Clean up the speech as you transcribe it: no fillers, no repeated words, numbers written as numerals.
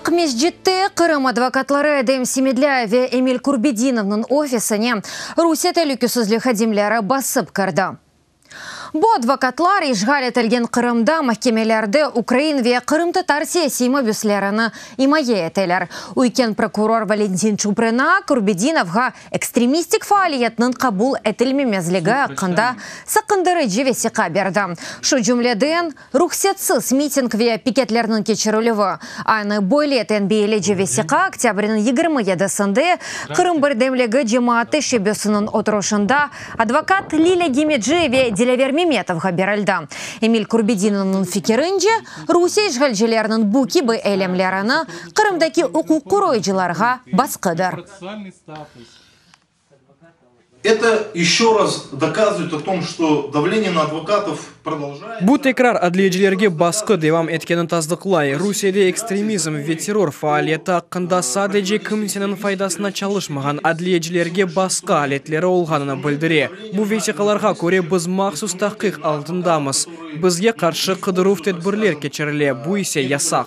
Aqmescitte Qırım advokatları Edem Semedlâyev ve Emil Kurbedinovnıñ ofisine Rusiye telükesizlik hadimleri basıp kirdi. Bu advokatlar işğal etilgen Qırımda mahkemelerde ukrain ve qırımtatar siyasiy mabüslerini imaye eteler. Üyken prokuror Valentin Çuprına Kurbedinovğa ekstremistik faaliyetniñ qabul etilmemezligi aqqında saqındırıcı vesiqa berdi. Şu cümleden, Ruhsetsiz miting ve piketlerniñ keçirilüvi. Aynı böyle tenbiyeleyici vesiqa oktâbrniñ 27-sinde Qırım birdemligi cemaat teşebbüsiniñ oturışında advokat Lilâ Gemeci ve Dilâver Memetovğa berildi. Emil Kurbedinovnıñ fikirince, Rusiye işğalcileriniñ bu kibi eylemlerini Qırımdaki uquq qoruyıcılarğa basqıdır. Bu tekrar adliyecilerge basqı devam etkenini tasdıqlay. Rusiyede ekstremizm ve terror faaliyeti aqqında sadece kimseniñ faydasına çalışmağan adliyecilerge basqı aletleri olğanını bildire. Bu vesiqalarğa köre biz mahsus tahqiq altındamız, bizge qarşı qıdıruv tedbirler keçirile, bu ise yasaq.